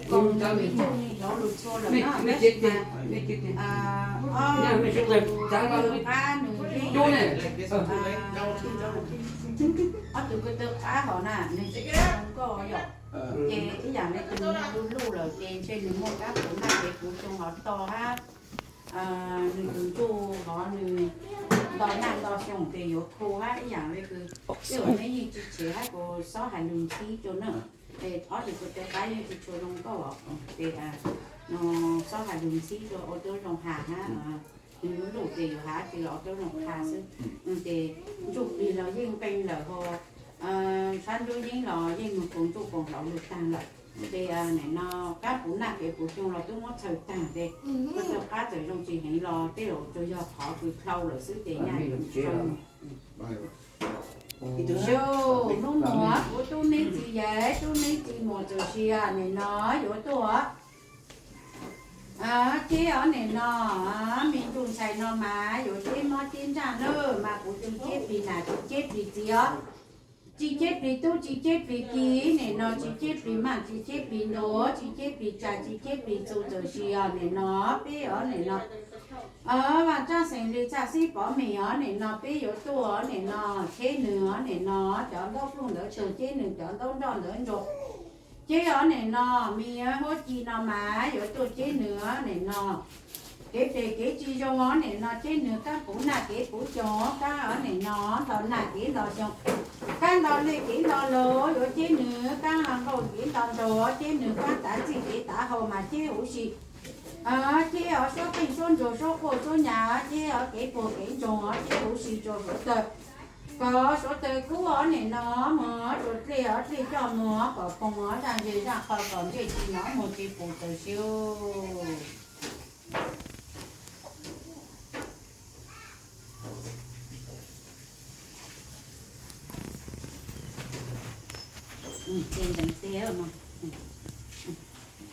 Koos ib tug neeg hloov lug txhua lawm na, tab sis mas ob tug qab nws yeej, ob tug ko taw qab hov na nws tsis zoo nkauj yom. Ces ib yam li tus niag luj luj lawm ces ntshe nws muaj kab puv naj kev puv xyoo hov to hab, nws tus ntsuj hov nws nto naj nto xyoo ces yuav khu hab ib yam li kws, twb neb yeej tsis tshev hab kuv xob hais lug ntxhib rua na. Es ob tug ko taw qab yeej tsis tshua zoo nkauj os, ces no xob hais lug ntxhib rua ua tub zoo has hab, nws luj luj ces yuav has tsis los ua tub zoo qha xwb. Ces ntsuj plig los yeej nqee lawm ho, sab nruab yeeb los yeej moog koos ntsuj koos hloov lug taag lawm. Ces nim no kab puv naj kev puv xyoo los tub muab txhaws taag ces ko taw qab txawm zoo tsis heev los tej zaum tsuas yog qhov kws dlhau lawm xwb ces nyaj yuav zoo. Ub, nub nuav kuv tub meb txiv yaig tub meb txiv muam txawm sia nim no yuav tuaj, ces ob nim no me ntuj ntxhais no mas yuav ceb mob ceb ntsaj na, mas kuv tsis ceb plig nam tsis ceb plig txiv os, tsis ceb plig tub tsis ceb plig ki, nim no tsis ceb plig maj tsis ceb plig ntuas, tsis ceb plig tsas tsis ceb plig txhu txawm sia nim no peb ob nim no Vaaj Tsaab Xeem Lis txaj xib pov mem os nim no peb yuav tuaj os nim no, ceb nws os nim no, cov ntaub pluj ntawv tug ceb nws, cov ntaub nroj ntawv ntsuag ceb os nim no, me huab ci no mas yuav tuaj ceb nws os nim no. Kev phem kev tsis zoo os nim no ceb nws, kab puv naj kev puv xyoo, kab os nim no nto naj kev nto xyoo, kab nto lej kev nto laug yuav ceb nws, kab nqauj kev nto nraug ceb nws, kab tav txij kev tav hau mas ceb huv si. Ceb os suab qeej suab ntsug suab quaj suab nyas, ceb os kev puag kev ntsoog os ceb huv si rua suav tawg. Kom suav tawg kub os nim no, moog rua dlej os dlej coj moog, kom poog os zaaj ze zaaj qho, kom ntsej tsis nov moog tsis pum tawm siab.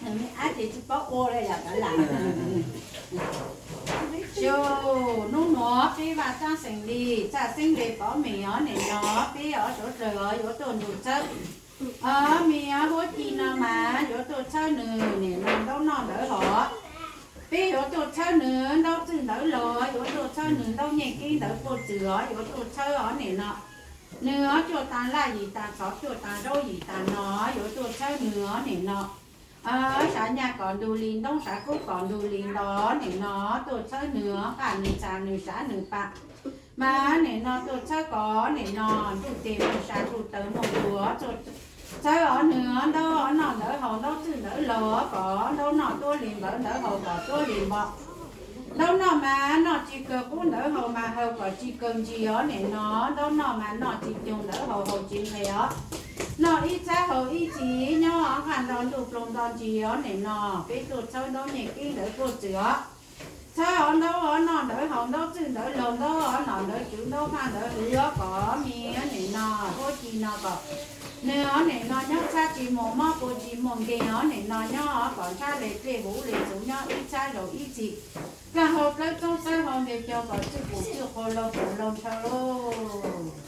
Ab ces tsis paub ua le yam kav lam. Xyoo, nub nuav peb Vaaj Tsaab Xeem Lis txaj xeeb le pov mem os nim no, peb os suav dlawg os yuav tuaj nrug txhawb. Os, me huab ci no mas yuav tuaj txhawb nws nim no ntaub noj ntawv haus. Peb yuav tuaj txhawb nws ntaub txwj ntawv laug, yuav tuaj txhawb nws ntaub nyeej keeb ntawv puj txwm os, yuav tuaj txhawb os nim no. Nws os cuaj taag laj yim taag txhov, cuaj taag zaub yim taag no, yuav tuaj txhawb nws os nim no. Sav nyaj kom ntug li ntoob, sav kub kom ntug li nto, nim no tuaj txhawb nws os, qaj nws txha nws sav nws pa. Mas nim no tuaj txhawb kom nim no ntuj teg muaj sa, ntuj taw muaj dua, txhawb os nws os ntaub noj ntawv haus, ntaub txwj ntawv laug kom ntaub noj tuab li npawv, ntawv haus kom tuab li npo. Ntaub noj mas noj tsis kawg, qub ntawv haus mas haus kom tsis kawg ntsis os nim no, ntaub noj mas noj tsis coog, ntawv haus haus tsis nqes os. Noj ib txhab haus ib txhis, nyob nqaj nto ntuj ploog nto ntsis os nim no, peb tuaj txhawb ntaub nyeej keeb ntawv puj txwm os. Txhawb os ntaub os noj ntawv haus, ntaub txwj ntawv laug, ntaub os nom ntawv tswv, ntaub naj ntawv hwv os kom me nim no huab ci no kom nws os nim no nyob txhab tsis muaj mob, pua tsis muaj nkeeg os nim no, nyob os kom ntshab le dlej huv le txhuv, nyob ib txhab zaus ib txhis. Kaaj hau plawb txoob, txhawb hau nte caug kom txwj pum txwj qhua, laug pum laug ntshaw lauj.